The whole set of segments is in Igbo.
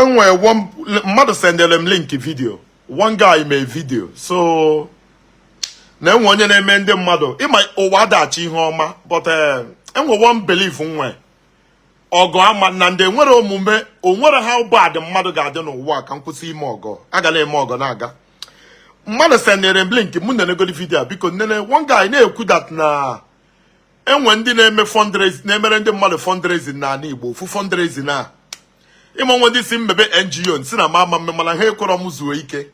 Enwere one mmadụ sendere m link video, one guy mee video, so na enwe onye na-eme ndị mmadụ. Ịma ụwa adachi ihe ọma, but enwe one belief nwe ọgọ ama na ndị enwere omume onwere how bad mmadụ ga-adị n'ụwa ka m kwụsị ime ọgọ. Aga na-eme ọgọ na-aga. Mmadụ sendere m link, mụ nenegodi video a, biko nene. One guy na-ekwu that na enwe ndị na-eme fundraising, na-emere ndị mmadụ fundraising n'ala Igbo. Ofu fundraising a, ịma nwe ndị si mmebe NGO si na ma ama mme, mana ha ekwerọ m zuo ike.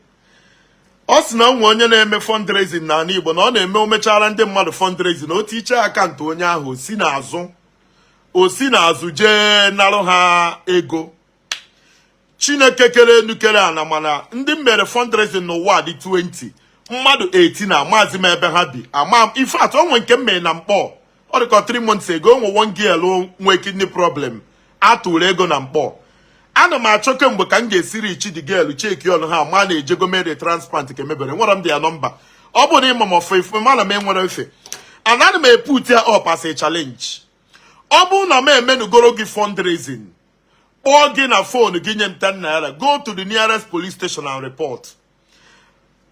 Ọ sị na onwe onye na-eme fundraising n'ala Igbo, na ọ na-eme, o mechara ndị mmadụ fundraising na o tiche akaụntụ onye ahụ, o si n'azụ jee narụ ha ego. Chineke kere enu kere ana, mana ndị m mere fundraising n'ụwa dị 20 mmadụ 18 na amazi m ebe ha bi, ama m. In fact, o nwe nke m mere na Mkpọ, ọ dịka 3 months ago. O nwe one girl nwee kidney problem, atụrụ ego na Mkpọ. Ana m achọ kemgbe ka m ga-esi reach the girl, check ọnụ ha ma na-ejego mere transplant ka emebere. Nwere m dị ya nọmba, ọ bụrụ na ịma m ọfọ ife mana m enwere efe and ana m eput ya up as a challenge. Ọ bụrụ na m emenugoro gị fundraising, kpọọ gị na phone gị, nye m 10 naira, go to the nearest police station and report.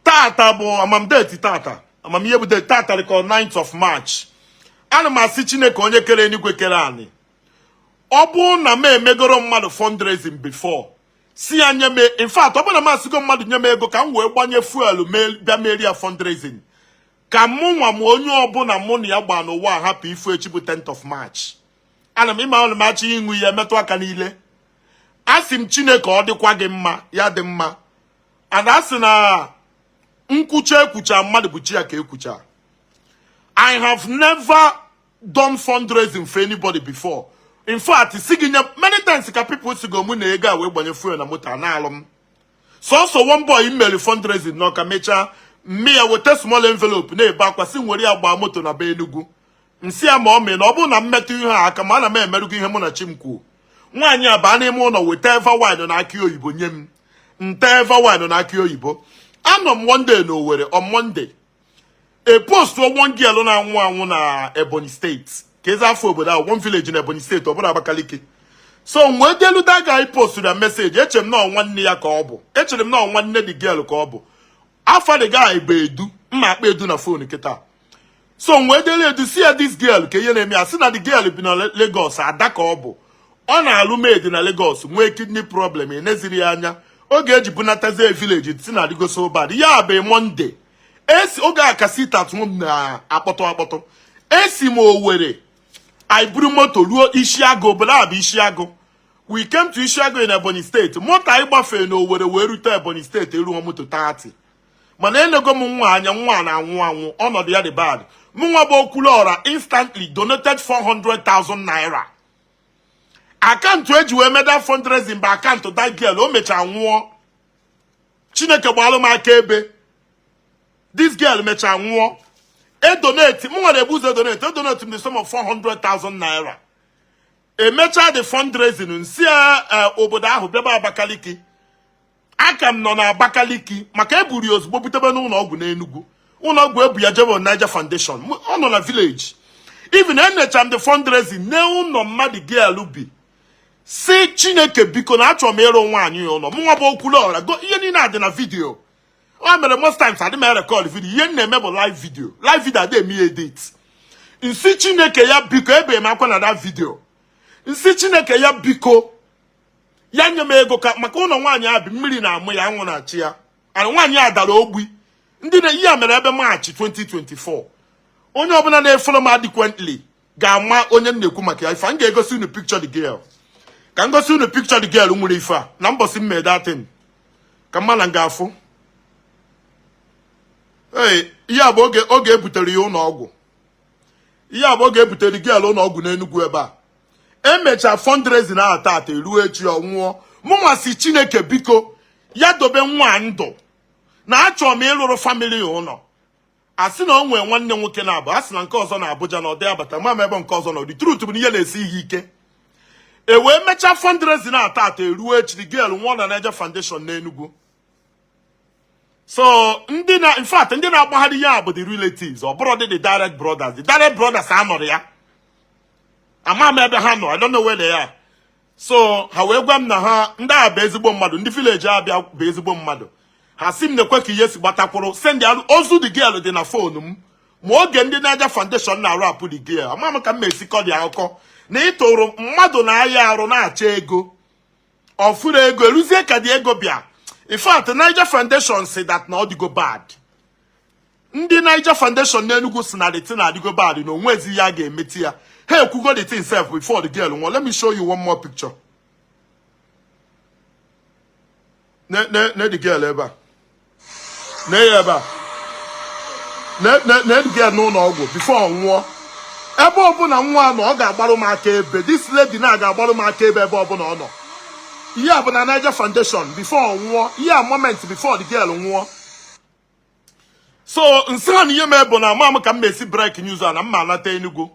Tata bụ amamdeti, tata amamihe bụ date, tata dịka 9th of March. Ana m asị Chineke onye kere eluigwe kere anị, ọ bụrụ na m emegoro mmadụ fundraising before, si ya nye m, in fact, ọ bụrụ na m asịgo mmadụ nye m ego ka m wee gbanye fuel bịa merie ya fundraising, ka mụ nwa m, onye ọbụla mụ na ya gbaa n'ụwa a, hapụ ifu echi bụ 10th of March. Ana m ịma ọnụ m achọ ịṅụ ihe metụ aka niile. Asị m Chineke, ọ dịkwa gị mma, ya dị mma. And asị na nkwucha ekwucha mmadụ bụ chi ya ka ekwucha. I have never done fundraising for anybody before. In fact, si gị nye many times ka people si go mụ na ego a wee gbanye fuel na moto a na-alụ m. Sọsọ one boy m mere fundraising n'ọka, mechaa mme ya weta small envelope na-ebe akwa, si nwere ya gbaa moto na be Enugu. Nsị ya ma ọ mee na ọ bụrụ na m metụ ihe a aka, ma ana m emerụgo ihe mụ na chi m kwuo. Nwaanyị a baa n'ime ụlọ, weta eva wine na akị oyibo nye m, nte eva wine na akị oyibo. Anọ m one day n'Owerri on Monday, e post one girl na-anwụ anwụ na Ebonyi Steeti, ka eze afọ obodo ahụ, one village na Ebonyi Steeti, ọ bụrụ Abakaliki. So mgbe delu that guy postụrụ ya message, echere m na ọ nwanne ya ka ọ bụ, echere m na ọ nwanne the girl ka ọ bụ. Afa the guy bụ Edu, mma akpa Edu na phone kịta. So mgbe delu Edu, si ya this girl ka ihe na-eme ya, sị na the girl bi na Lagos, ada ka ọ bụ, ọ na-alụ maid na Lagos, nwee kidney problem, eneziri ya anya. Oge eji bunatazie village, si na adịgo so bad. Ya bụ Monday esi oge a ka sit at home na-akpọtụ akpọtụ. Esi m Owerri, anyị buru moto ruo Ishiagụ, obodo a bụ Ishiagụ. We came to Ishiagụ in Ebonyi Steeti. Moto anyị gbafee n'Owerri wee rute Ebonyi Steeti eruo moto 30, mana enego m nwa anya, nwa na-anwụ anwụ, ọnọdụ ya dị bad. Mụ nwa bụ Okwuluọra instantly donated 400,000 naira. Akaụntụ eji wee meda fundraising bụ akaụntụ that girl. O mechaa nwụọ. Chineke gbaalụ m aka ebe this girl mechaa nwụọ. E donate, m nwere ebu ụzọ donate, e donate m the sum of 400,000 naira. Emechaa the fundraising, nsi ya obodo ahụ bịaba Abakaliki. Aka m nọ na Abakaliki maka eburu ya ozugbo butebe n'ụlọ ọgwụ n'Enugu. Ụlọ ọgwụ ebu ya jebe Niger Foundation. Ọ nọ na village. Even enecha m the fundraising n'ụlọ mmadụ girl bi, si Chineke biko, na achọrọ m ịrụ nwaanyị ya ụlọ. Mụ nwa bụ Okwuluọra go ihe niile a dị na video. O mere most times adị m record video, ihe m na-eme bụ live video. Live video adị eme ya edit. Nsi Chineke ya biko, ebe m akwa na that video, nsi Chineke ya biko, ya nye m ego ka maka ụlọ nwaanyị a bi, mmiri na-amụ ya, anwụ na-achị ya, and nwaanyị a dara ogbi. Ndị na ihe a mere ebe March 2024. Onye ọbụla na-efollow m adequately ga-ama onye m na-ekwu maka ya. Ife m ga-egosi unu picture the girl, ka m gosi unu picture the girl nwere ife a na mbọsị m mee datin ka mma na m ga-afụ. Ee, ihe a bụ oge ebutere ya ụlọ ọgwụ. Ihe a bụ oge ebutere girl ụlọ ọgwụ n'Enugu ebe a. Emechaa fundraising ahụ tata, eruo echi ọ nwụọ. Mụnwa si Chineke biko, ya dobe nwa ndụ, na achọrọ m ịlụrụ family ya ụlọ. A sị na o nwee nwanne nwoke na-abụ, a sị na nke ọzọ na Abuja na ọ dị abata ma m ebe nke ọzọ nọ. The truth bụ na ihe na-esi ihe ike. E wee mechaa fundraising a tata, eruo echi, the girl nwụọ na Niger Foundation n'Enugu. So ndị na, in fact, ndị na-agbagharị ya bụ the relatives, ọ bụrụ dị the direct brothers. The direct brothers anọrọ ya, ama m ebe ha nọ. I don't know where they are. So ha wee gwa m na ha ndị a bụ ezigbo mmadụ, ndị village abịa bụ ezigbo mmadụ. Ha sị m na-ekwe ka ihe si gbatakwuru send alụ ozu the girl dị na phone m. Ma oge ndị Niger Foundation na-arụ apụ the girl, ama m ka m esi kọ dị akụkọ na ịtụrụ mmadụ na-aya arụ na-achọ ego ọfụrụ ego eruzie ka dị ego bịa. In fact, Niger Foundation si that na ọ dịgo bad. Ndị Niger Foundation n'Enugu si na the thing adịgo bad, na onwezi ya ga-emeti ya. Ha ekwugo the thing sef before the girl nwụọ. Let me show you one more picture. Ne ne ne the girl ebe a, ne ya ebe a, ne ne ne the girl n'ụlọ ọgwụ before ọ nwụọ. Ebe ọbụla nwa nọ, ọ ga-agbarụ m aka ebe this lady na ga-agbarụ m aka ebe ọbụla ọ nọ. Ihe a bụ na Niger Foundation before ọ nwụọ. Ihe a moment before the girl nwụọ. So nsị ha na ihe mee bụ na ama m ka m esi break news a na mma anata Enugu.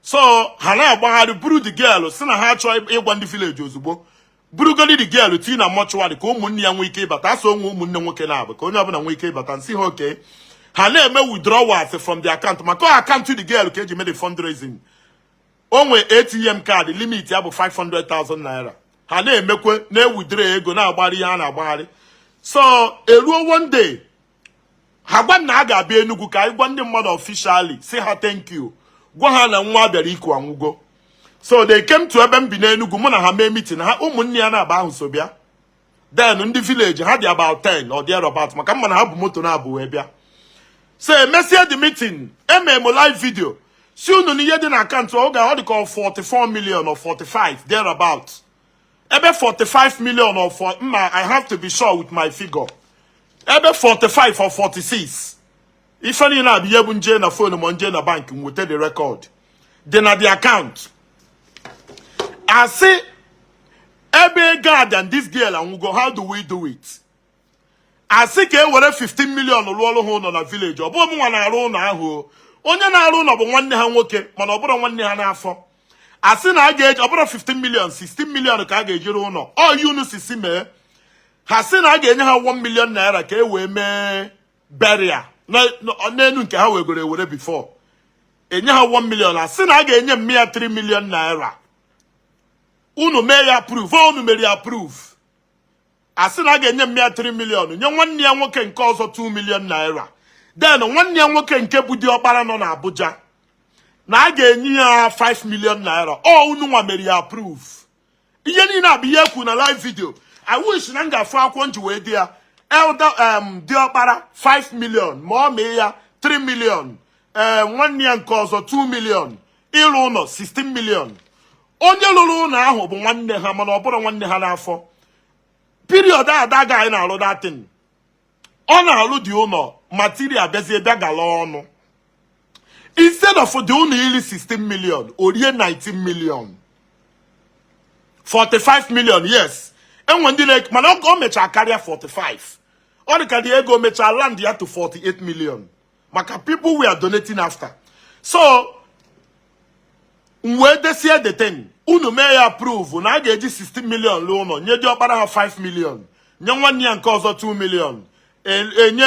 So ha na-agbagharị buru the girl, si na ha chọọ ịgwa ndị village ozugbo, burugodi the girl tii na mortuary ka ụmụnne ya nwee ike ịbata. Asọ onwe ụmụnne nwoke na-abụ ka onye ọbụla nwee ike ịbata. Nsị ha oke ha na-eme withdrawals from the account, maka account the girl ka eji mee the fundraising. O nwe ATM card, limit ya bụ 500,000 naira. Ha na-emekwe na-ewithdraw ego, na-agbagharị ihe a na-agbagharị. So eruo one day, ha gwa m na a ga-abịa Enugu ka anyị gwa ndị mmadụ officially, si ha thank you, gwa ha na nwa bịara iku anwụgo. So they came to ebe m bi n'Enugu, mụ na ha mee meeting. Ha ụmụnne ya na-aba ahụ so bịa. Then ndị village ha dị about 10 or thereabout, maka mma na ha bụ moto na-abụ wee bịa. So emesie the meeting, emee m live video si unu na ihe dị na account ọ ga ọ dị ka 44 million or 45 thereabout, ebe 45 million or for mma, I have to be sure with my figure, ebe 45 or 46. Ife niile a bụ ihe bụ nje na phone ma nje na bank nweta the record dị na the account. Asị ebe ego a and this girl anwụgo, how do we do it? Asị ka e were 15 million rụọ ọrụ ha ụlọ na village. Ọ bụrụ nwa na-arụ ụlọ ahụ, onye na-arụ ụlọ bụ nwanne ha nwoke, mana ọ bụrụ nwanne ha n'afọ. Asị na a ga-eji, ọ bụrụ 15 million, 16 million ka a ga-eji rụọ ụlọ. Ọ unu sisi mee. Ha sị na a ga-enye ha 1 million naira ka e wee mee burial n'elu nke ha wegoro ewere before enye ha 1 million. Asị na a ga-enye mme ya 3 million naira. Unu mee ya approve, unu mere ya approve. Asị na a ga-enye mme ya 3 million, nye nwanne ya nwoke nke ọzọ 2 million naira. Then nwanne ya nwoke nke bụ diọkpara nọ n'Abuja, na a ga-enye ya 5 million naira. Ọ unu nwa mere ya approve. Ihe niile a bụ ihe ekwu na live video. I wish na m ga-afụ akwụkwọ nji wee dị ya. Elder diọkpara 5 million, ma ọ mee ya 3 million, ee, nwanne ya nke ọzọ 2 million, ịrụ ụlọ 16 million. Onye lụrụ ụlọ ahụ bụ nwanne ha, mana ọ bụrụ nwanne ha n'afọ. Period ada ga anyị na-alụ datin, ọ na-alụ dị ụlọ, material bịazie bịa gala ọnụ. Instead of dị ụlọ iri 16 million, o rie 19 million, 45 million. Yes, enwe ndị na, mana o mechaa karịa 45. Ọ dị ka dị ego mechaa land ya to 48 million, maka people were donating after. So m wee desie the thing, unu mee ya approve na a ga-eji 16 million lụọ ụlọ, nye diọkpara ha 5 million, nye nwanne ya nke ọzọ 2 million, enye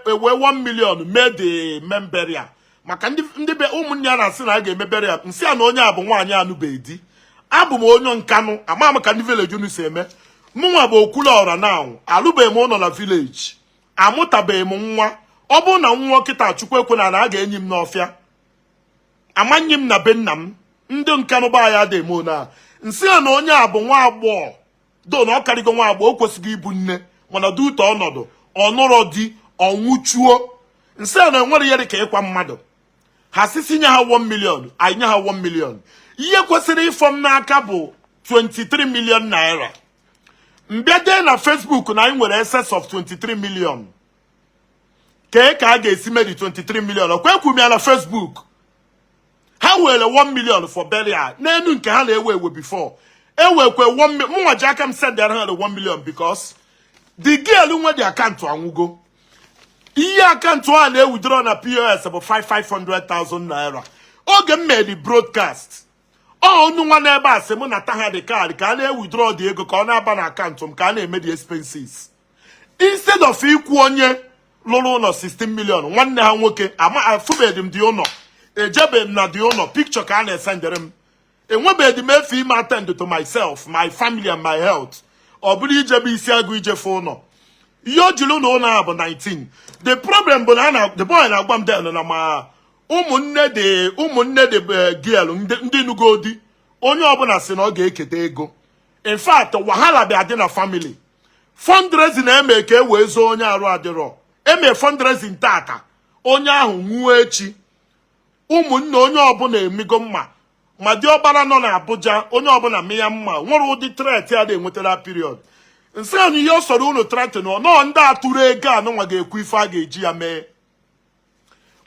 ewe 1 million mee the main burial. Maka ndị be ụmụnne ya na-asị na a ga-eme burial, nsị a na onye a bụ nwaanyị anụbeghị di. Abụ m onye Nkanụ, ama m ka ndị village unu si eme. Mụnwa bụ Okwuluọra na alụbeghị m ụlọ na village, amụtabeghị m nwa. Ọ bụrụ na nwa kịta, Chukwu ekwe na a ga-enyi m n'ọfịa, amanye m na be nna m. Ndị Nkanụ be anyị adịghị eme one a. Nsị a na onye a bụ nwa agbọghọ do na ọ karịgo nwa agbọghọ, o kwesịghị ịbụ nne, mana dị ụtọ ọnọdụ ọnụrọ di ọnwụchuo. Nsị a na enwere ihe dị ka ịkwa mmadụ. Ha sisi nye ha 1 million, anyị nye ha 1 million. Ihe kwesịrị ịfọ m n'aka bụ 23 million naira. Mbịa dee na Facebook na anyị nwere excess of 23 million. Kee ka a ga-esi medi 23 million? Ọkwa ekwu m ya na Facebook. Ha were 1 million for burial n'elu nke ha na-ewe ewe before ewekwe 1 million. Mụnwa ji aka m send ha the 1 million because the girl nwe the account anwụgo. Ihe account a na-ewithdraw na POS bụ 500,000 naira. Oge m mere broadcast, ọ onu nwa n'ebe a sị mụ nata ha the card ka a na-ewithdraw dị ego, ka ọ na-aba na account m, ka a na-eme the expenses, instead of ikwu onye lụrụ ụlọ 16 million, nwanne ha nwoke. Ama afụbeghị m dị ụlọ, ejebeghị m na dị ụlọ, picture ka a na-esendere m. Enwebeghị m efe ime attend to myself, my family and my health. Ọ bụrụ ijebe isi agụ ijefe ụlọ, ihe o jiri ụlọ ụlọ a bụ 19. The problem bụ na na the boy na-agwa m then na ma ụmụnne dị, ụmụnne dị girl, ndị nugodi, onye ọbụla sị na ọ ga-eketa ego. In fact, wahala bịa dị na family. Fundraising eme ka e wee zoo onye arụ adịrọ. Eme fundraising tata, onye ahụ nwuo echi, ụmụnne onye ọbụla emigo mma, ma diọkpara nọ na Abuja, onye ọbụla mịya mma. Nwere ụdị threat ya na-enwetara period nsị anyị. Ihe ọ sọrọ unu threaten nọọ, ndị atụrụ ego anụnwa ga-ekwu ife a ga-eji ya mee.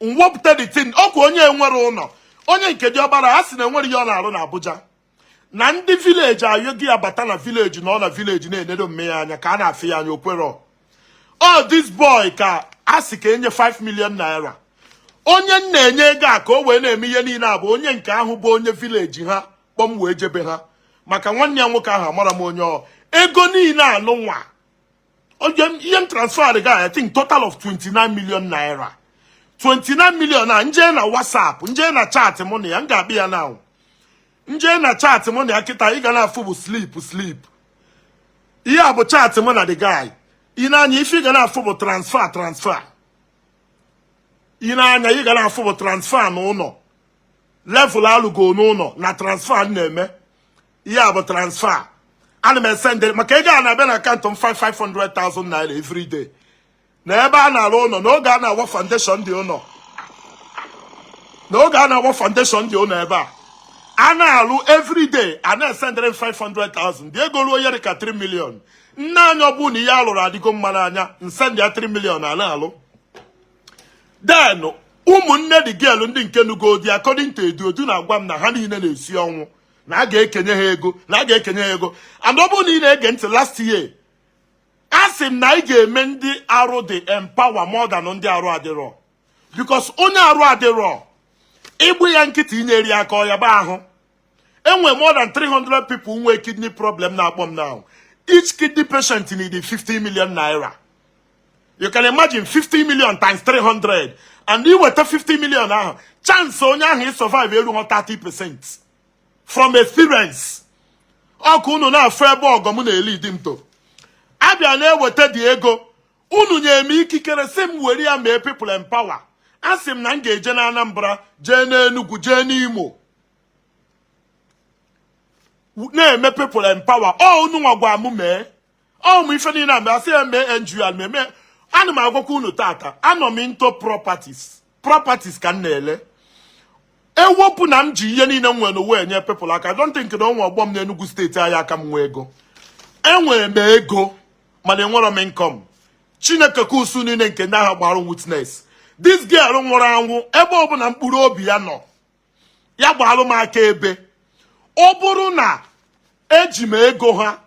Mwepụta the thing, ọkwa onye nwere ụlọ, onye nke diọkpara, a sị na enwere ihe ọ na-arụ na Abuja, na ndị village ayọghị ya bata na village, na ọ na village na-enedo mme ya anya ka a na-afị ya anya. Okwero ọ this boy ka a sị ka enye 5 million naira. Onye m na-enye ego a ka o wee na-eme ihe niile a bụ onye nke ahụ, bụ onye village ha kpọm wee jebe ha maka nwanne ya nwoke ahụ. Amara m onye ọ ego niile anụnwa onye ihe m transfer ga, I think total of 29 million naira. 29 million a, nje na WhatsApp, nje na chat mụ na ya, m ga-akpị ya now. Nje na chat mụ na ya kịta, ị ga na-afụ bụ sleep sleep. Ihe a bụ chat mụ na the guy. Ị na-anya ife ị ga na-afụ bụ transfer, transfer. Ị na-anya, ị ga na-afụ bụ transfer n'ụlọ, level alụgo n'ụlọ na transfer m na-eme. Ihe a bụ transfer ana m esendịrị maka ego a na-abịa na account m, 500,000 naira every day, na ebe a na-arụ ụlọ, n'oge a na-awa foundation dị ụlọ, n'oge a na-awa foundation dị ụlọ, ebe a a na-alụ, everyday a na-esendịrị m 500,000. Dị ego ruo ya dị ka 3 million. Nne anya, ọ bụrụ na ihe alụrụ adịgo mma n'anya, nsendị ya 3 million a na-alụ. Then ụmụnne dị girl, ndị nke nugodi, according to Edu, Edu na-agwa m na ha niile na-esi ọnwụ na a ga-ekenye ha ego, na a ga-ekenye ha ego. And ọ bụrụ na ị na-ege ntị last year, a sị m na anyị ga-eme ndị arụ dị empower more than ndị arụ adịrọ, because onye arụ adịrọ, ịgbụ ya nkịtị, inyere ya aka, ọ yaba ahụ. Enwe more than 300 people nwee kidney problem na-akpọ m now. Each kidney patient need 50 million naira. You can imagine, 50 million times 300, and iweta 50 million ahụ, chance onye ahụ ị survive erughị 30%, from experience. Ọkụ unu na-afụ ebe ọgọ m na-eli di m to abịa na-eweta dị ego. Unu nye m ikikere si m were ya mee people empower. A sị m na m ga-eje na Anambra, jee n'Enugu, jee n'Imo, na-eme people empower. Ọ unu nwa gwa m mee ọ ụmụ ife niile a mee, asị ya mee NGO eme. Ana m agwakwa unu tata, anọ m into properties. Properties ka m na-ele. Ewepụ na m ji ihe niile m nwere n'ụwa enye people aka, I don't think na onwe ọgbọ m n'Enugu Steeti anyị aka m nwee ego. Enwere m ego, mana enwere m income. Chineke ka usu niile nke ndị agha gbara witness. This girl nwụrụ anwụ, ebe ọbụla mkpụrụ obi ya nọ, ya gbalụ m aka ebe ọ bụrụ na eji m ego ha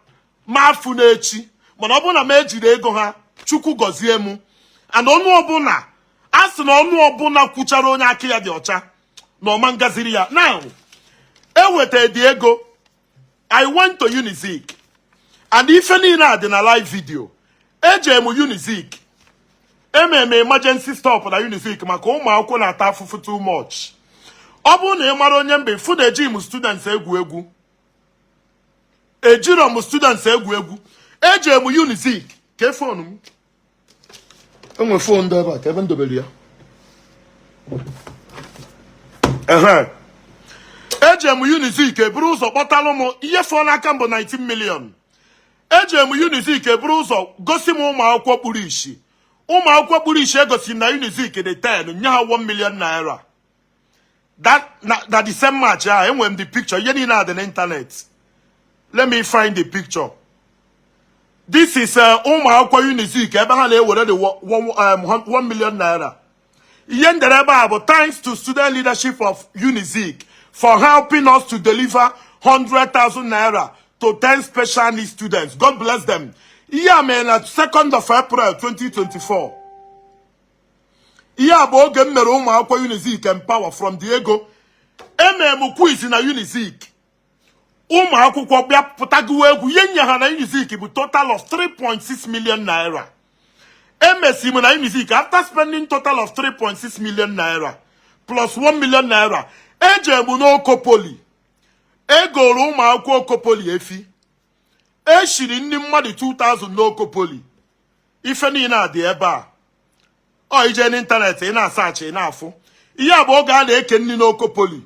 ma afụ n'echi. Mana ọ bụrụ na m ejiri ego ha, Chukwu gọzie m. And ọnụ ọbụla a sị na ọnụ ọbụla kwuchara onye aka ya dị ọcha na ọma ngaziri ya. Now, eweta dị ego, I went to Unizik, and ife niile a dị na live video. Eje m Unizik, ememe emergency stop na Unizik maka ụmụ akwụkwọ na-ata afụfụ too much. Ọ bụrụ na ị mara onye mba ịfụ na ejighị m students egwu egwu, ejiro m students egwu egwu. Eje m Unizik ka phone m, enwe phone dị ebe a ka ebe m dobere ya. Ehe, eje m Unizik, eburu ụzọ kpọtalụ m ihe fọ n'aka m bụ 19 million. Eje m Unizik, eburu ụzọ gosi m ụmụ akwụkwọ kpuru ishi. Ụmụ akwụkwọ kpuru ishi egosi m na Unizik dị 10, nye ha 1 million naira. That na the same match ahụ, enwere m the picture. Ihe niile a dị n'internet. Let me find the picture. This is ụmụ akwụkwọ Unizik ebe ha na-ewere the 1 million naira. Ihe ndere ebe a bụ "Thanks to student leadership of Unizik for helping us to deliver 100,000 naira to 10 special needs students. God bless them." Ihe a mere na 2nd of April 2024. Ihe a bụ oge m mere ụmụ akwụkwọ Unizik empower from the ego. Emere m quiz na Unizik, ụmụ akwụkwọ bịa pụtagowa egwu. Ihe nye ha na Unizik bụ total of 3.6 million naira. Emesi m na Unizik, after spending total of 3.6 million naira plus 1 million naira, eje m n'Oko Poly. Egoro ụmụ akwụkwọ Oko Poly efi. Eshiri nri mmadụ 2000 n'Oko Poly. Ife niile a dị ebe a. Ọ ije n'ịntanetị, ị na-asearchị, ị na-afụ ihe a bụ oge a na-eke nri n'Oko Poly.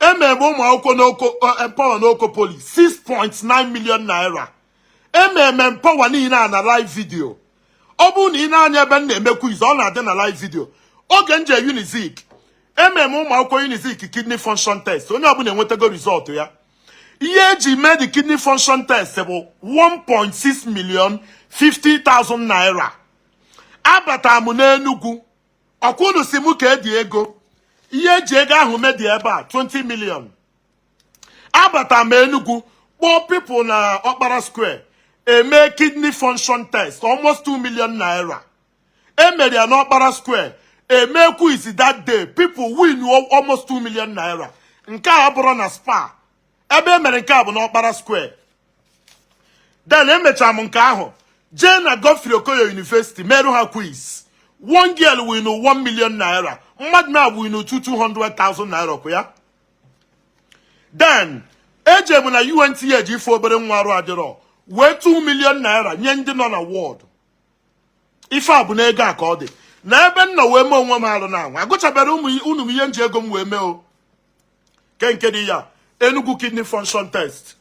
Ememe ụmụ akwụkwọ n'Oko empower n'Oko Poly 6.9 million naira. Ememe empower niile a na live video. Ọ bụrụ na ị na-anya ebe m na-eme quiz, ọ na-adị na live video. Oge m je Unizik, ememe ụmụ akwụkwọ Unizik kidney function test. Onye ọbụla enwetago result ya. Ihe eji mee the kidney function test bụ 1.6 million 50,000 naira. Abata m n'Enugu, ọkwụnụ si mụ ka edi ego. Ihe eji ego ahụ mee dị ebe a, 20 million. Abata m Enugu, kpọọ people na Okpara Square, eme kidney function test, almost 2 million naira. Emere ya n'Okpara Square, eme quiz that day, people win almost 2 million naira. Nke a bụrụ na Spar. Ebe emere nke a bụ n'Okpara Square. Then emechara m nke ahụ, jee na Godfrey Okoye University, merụ ha quiz. One girl win 1 million naira. Mmadụ na win 200,000 naira kwa ya. Then eje m na UNTH ife obere nwa arụ adịrọ, wee 2 million naira nye ndị nọ na ward. Ife a bụ n'ego a ka ọ dị na ebe m nọ wee mee onwe m arụ na anwa. Agụchabere ụmụ unu m ihe m ji ego m wee mee o ke nke dị ya Enugu kidney function test.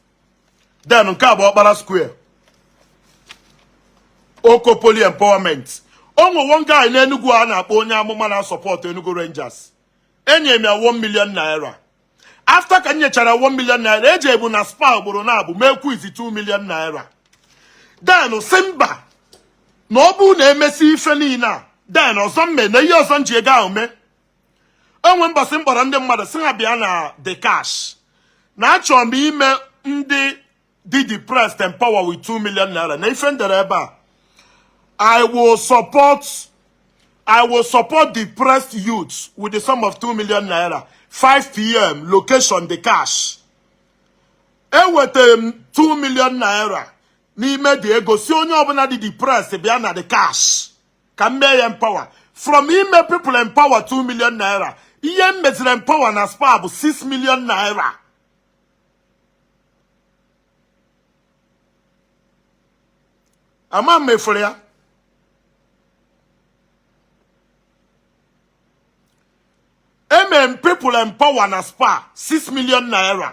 Then nke a bụ Okpara Square, Oko Poly empowerment. O nwe one guy n'Enugu a na-akpọ onye amụma na-asupport Enugu Rangers. Enye m ya 1 million naira. After ka m nyechara 1 million naira, eji ebu na Spar ugboro na abụ mee quiz, 2 million naira. Then si mba, na ọ bụrụ na emesi ife niile a, then ọzọ mme na ihe ọzọ m ji ego ahụ mee. Onwe mbọsị m kpọrọ ndị mmadụ, si ha bịa na The Cash, na achọrọ m ime ndị dị depressed empower with 2 million naira. Na ife m dere ebe a, I will support depressed youths with the sum of 2 million naira, 5 p.m., location The Cash. Ewetara m 2 million naira n'ime dị ego, si onye ọbụla dị depressed bịa na The Cash ka m mee ya empower. From ime people empower 2 million naira, ihe m meziri empower na Spar bụ 6 million naira. Ama m mefuru ya. Emem people empower na Spar 6 million naira.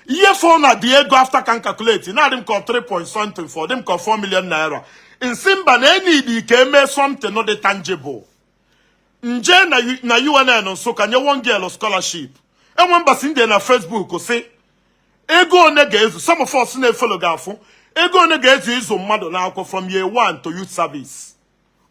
Ihe fọ na dị ego, after can calculate, na adị m ka 3 point something for dị m ka 4 million naira. Nsi mba, na enidi ka eme something no dị tangible. Nje na UNN Nsụka nye one girl scholarship. Enwe mbọsị ndị na Facebook si ego one ga-ezu. Some of us na-efollow ga-afụ ego one ga-ezu ịzụ mmadụ n'akwụkwọ from year one to youth service.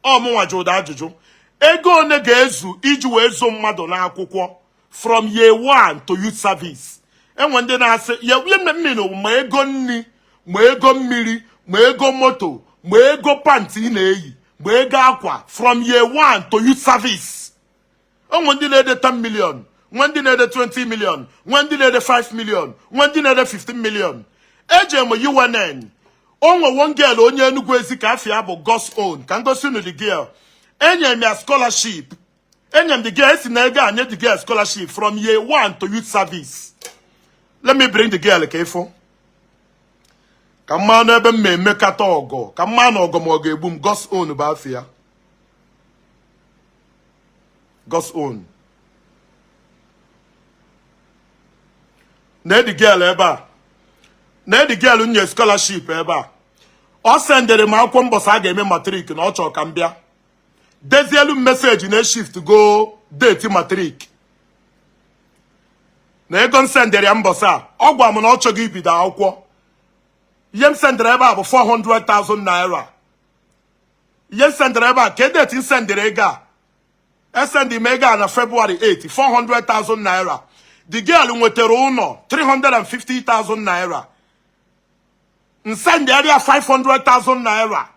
Ọ mụnwa jụ ụda ajụjụ, ego one ga-ezu iji wee zụ mmadụ n'akwụkwọ from year one to youth service. Enwe ndị na-asị ya ihe mmiri, ma ego nri, ma ego mmiri, ma ego moto, ma ego pant ị na-eyi, ma ego akwa, from year one to youth service. Onwe ndị na-ede 10 million, nwe ndị na-ede 20 million, nwe ndị na-ede 5 million, nwe ndị na-ede 15 million. Eje m UNN, onwe one girl onye Enugu Ezike, afia bụ God's Own. Ka ngosi unu the girl. Enye m ya scholarship. Enye m the girl, esi na ego a nye the girl scholarship from year one to youth service. Let me bring the girl ka ịfụ, ka mma n'ebe m ma emekata ọgọ, ka mma na ọgọ ma ọ ga-egbu m. God's Own bụ afia, God's Own. Na the girl ebe a, na the girl nye scholarship ebe a. Ọ sendere m akwụkwọ mbọsị a ga-eme matric, na ọ chọrọ ka m bịa dezielu m message na shift go date matric. Na ego m sendere ya mbọsị a, ọ gwa m na ọ chọghị ibido akwụkwọ. Ihe m sendere ebe a bụ 400,000 naira. Ihe m sendere ebe a, ka date m sendere ego a, esendị m ego a na February 8, 400,000 naira. The girl nwetara ụlọ 350,000 naira. Nsendịarịa 500,000 naira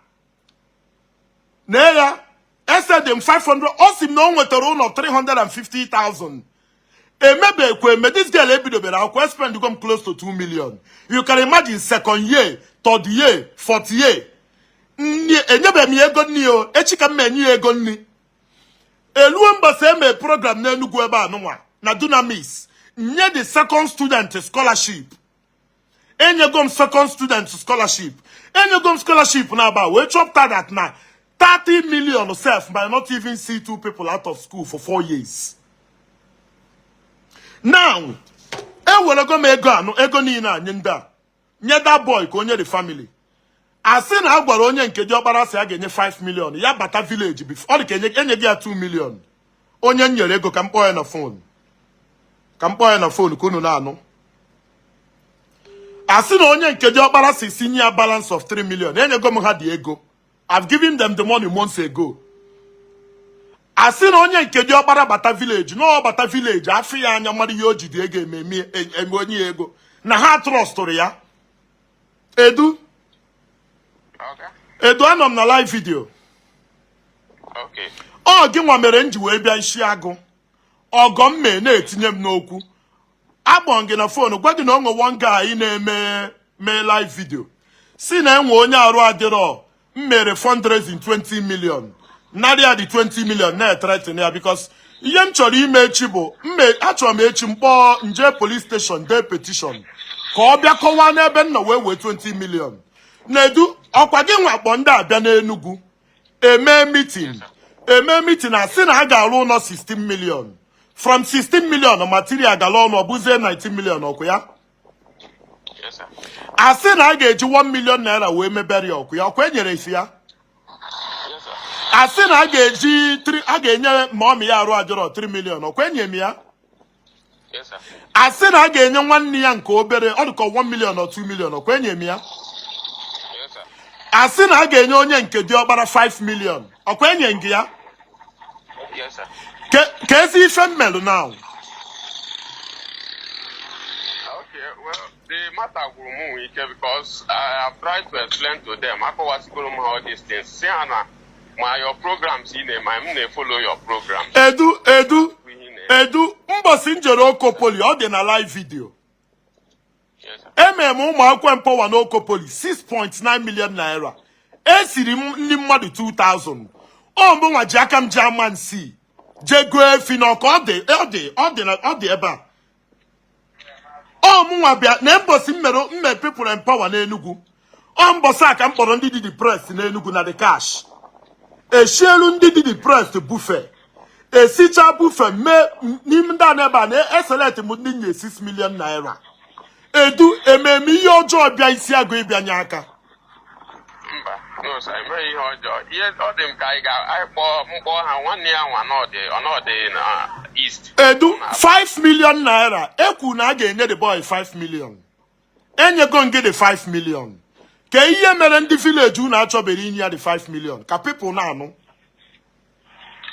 na ya. Esendị m 500. Ọ sị m na o nwetara ụlọ 350,000. Emebekwa eme, this girl ebidobere akwụkwọ. Spend go m close to 2 million. You can imagine, second year, third year, fourth year. Nni enyebeghị m ya ego nni o. Echi ka m enye ya ego nni. Eluo mbọsị eme program n'Enugu ebe a nụnwa na Dunamis, Nye the second student scholarship. Enyego m second student scholarship. Enyego m scholarship na-aba wee chọpụta that na 30 million sef might not even see two people out of school for 4 years. Now ewerego m ego anụ, ego niile a nye ndị a, nye that boy ka onye the family. Asị na a gwara onye nke diọkpara sị a ga-enye 5 million, ya bata village before ọ dị ka enye gị ya 2 million. Onye m nyere ego, ka m kpọọ ya na phone, ka m kpọọ ya na phone ka unu na-anụ. Asị na onye nke diọkpara si nye ya balance of 3 million. Enyego m ha dị ego. I've given them the money months ago. Asị na onye nke diọkpara bata village, na ọ bata village, afọ ya anya mara ihe o ji dị ego eme eme onye ya ego na ha trustụrụ ya. Edu. Okay. Edu, anọ m na live video. Okay. Ọ gị nwa mere m ji wee bịa isi agụ ọgọ m mee na-etinye m n'okwu. Akpọ m gị na phone, gwa gị na ọ nwe one guy na-eme mee live video, si na enwe onye arụ adịrọ, m mere fundraising 20 million, narị ya dị 20 million, na-ethreaten ya, because ihe m chọrọ ime echi bụ mme achọrọ m echi mkpọọ nje police station, dee petition ka ọ bịa kọwaa n'ebe m nọ wee wee 20 million. Na-edu ọkwa gị nwa kpọ ndị abịa n'Enugu eme meeting, eme meeting, a sị na a ga-arụ ụlọ 16 million. From 16 million, material gala ọnụ, ọ bụzie 19 million, ọkụ ya? Yes, sir. A sị na a ga-eji 1 million naira wee mebere ya, ọkụ ya? Ọkwa enyere isi ya? Yes, sir. A sị na a ga-eji 3, a ga-enye ma ya arụ adịrọ 3 million, ọkwa enye m ya? Yes, sir. A sị na a ga-enye nwanne ya nke obere, ọ dịka 1 million or 2 million, ọkwa enye m ya? Yes, sir. A sị na a ga-enye onye nke diọkpara 5 million, ọkwa enye gị ya? Yes, sir. Ka ezi ife mmelụ now. Okay, well, the matter gwụrụ m nwe ike because I have tried to explain to them. Akọwasigoro m ha all these things. Si ha na ma your programs ị na-eme, m na-follow your programs. Edu, Edu. Ihe ị na-eme. Edu, mbọsị m jere Okopoli, ọ dị na live video. Yes, sir. Emere m ụmụ akwụkwọ empower n'Okopoli 6.9 million naira. Esiri m ndị mmadụ 2000. Ọ mbụ nwa ji aka m ji ama nsi jee goo efi na ọka. Ọ dị, ọ dị, ọ dị ọ dị ebe a. Ọ mụnwa bịa na mbọsị m mere mme people empower n'Enugu. Ọ mbọsị a ka m kpọrọ ndị dị depressed n'Enugu na the cash eshielu ndị dị depressed buffet, esicha buffet mee n'ime ndị a n'ebe a na-eselect m ndị nye 6 million naira. Edu, ememe ihe ọjọọ bịa isi agụ ịbịanye aka? Mba, no sir, emeghị ihe ọjọọ. Ihe ọ dị m ka anyị ga anyị kpọọ mkpọ ha nwanne ya nwa nọdị ọnọdị na East. Edu, 5 million naira ekwu na a ga-enye the boy 5 million, enyego ngị the 5 million. Ka ihe mere ndị village unu achọbere inye ya the 5 million, ka people na-anụ.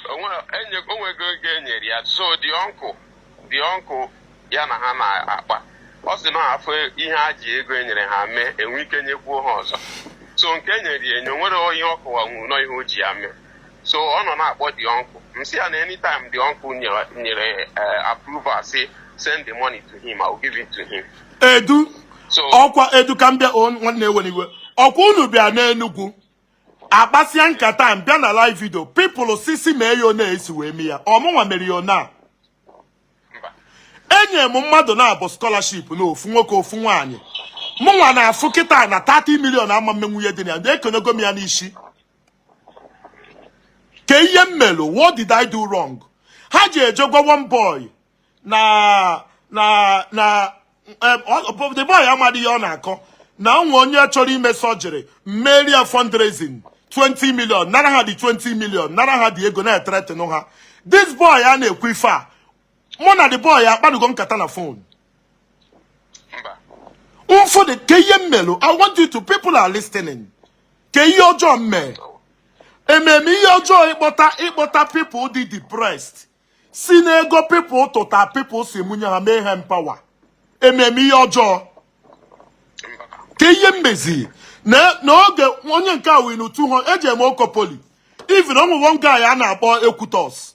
Onwego ego e nyere ya, so the uncle ya na ha na-akpa, ọ sị na afọ ihe a ji ego e nyere ha mee, enwe ike nyekwuo ha ọzọ. So nke e nyere ya enye, onwere ihe ọ kọwanwuru nọ ihe o ji ya mee. So ọ nọ na-akpọ the uncle. M sị ya na anytime the uncle nyere approval, say send the money to him, I will give it to him. Edu. So ọkwa Edu, ka m bịa o, nwanne, ewe iwe. Ọkwa unu bịa n'Enugwu akpasịa nkata, m bịa na live video, people sisi mee ya one esi wee mee ya. Ọmụnwa mere ya one a? Mba. Enye m mmadụ na-abụ scholarship na ofu nwoke, ofu nwaanyị. Mụnwa na-afụ kịta na 30 million ama mmenwu ihe dị na ya, na-ekonego m ya n'isi. Ke ihe m melụ? What did I do wrong? Ha ji eje gwa one boy na the boy amadị ihe ọ na-akọ, na onwe onye chọrọ ime surgery, mmeri ya fundraising 20 million, nara ha dị 20 million, nara ha dị ego, na-ethreaten ha. This boy a na-ekwu ife a, mụ na the boy akpanugo nkata na phone. Mba. Mfụ dị ka ihe m melụ. I want you to, people are listening, ka ihe ọjọọ m mee? Ememe ihe ọjọọ ịkpọta people dị depressed, si n'ego people tụta, people si munye ha, mee ha empower? Ememe ihe ọjọọ? Mba. Ka ihe mmezi na n'oge onye nke a winu 200 eji eme Okopoli. Even onwe one guy a na-akpọ Ekwutos,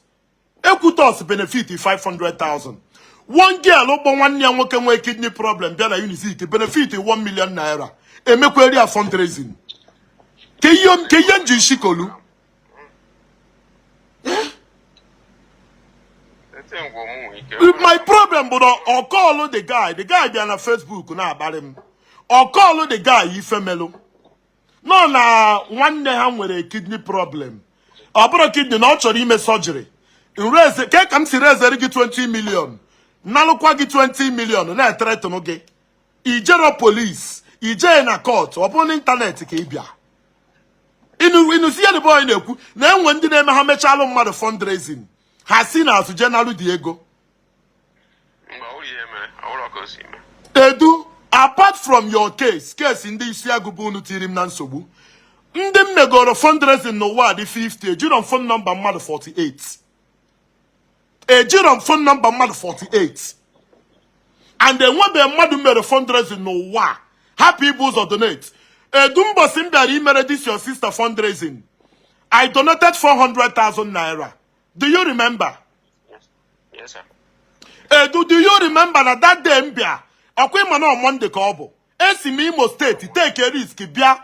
Ekwutos benefit 500,000. One girl ụkpọ nwanne ya nwoke nwee kidney problem bịa na Unizik, benefit 1 million naira, emekweri ya fundraising. Ka ihe nji ishikolu. It's Thing gwụ mụ nwee ike. My problem bụ na ọ callụ the guy, the guy bịa na Facebook na-akparị m. Ọ callụ the guy ife melụ nọ na nwanne ha nwere kidney problem, ọ bụrụ kidney na ọ chọrọ ime surgery. Nreze ke ka m si rezere gị 20 million, nalụkwa gị 20 million, na-ethreatenụ gị. Ijero police, ijee na court, ọ bụrụ n'internet ka ị bịa ịnụsi ihe the boy na-ekwu na enwe ndị na-eme ha mechalụ mmadụ fundraising, ha si na azụ jenalụ dị ego. Mgbe ọ bụrụ ihe mere, ọ bụrụ ka o si mee. Edu, apart from your case, case ndị isi agụba unu tiri m na nsogbu, ndị m megoro fundraising n'ụwa dị 50, ejiro m phone number mmadụ 48, ejiro m phone number mmadụ 48, and enwebeghị mmadụ mere fundraising n'ụwa hapụ ibu ụzọ donate. Edu, mbọsị m bịara imere this your sister fundraising, I donated 400,000 naira. Do you remember? Yes, sir. Edu, do you remember na that day m bịa, ọkwa ịma na Monday ka ọ bụ, esi m Imo State take a risk bịa,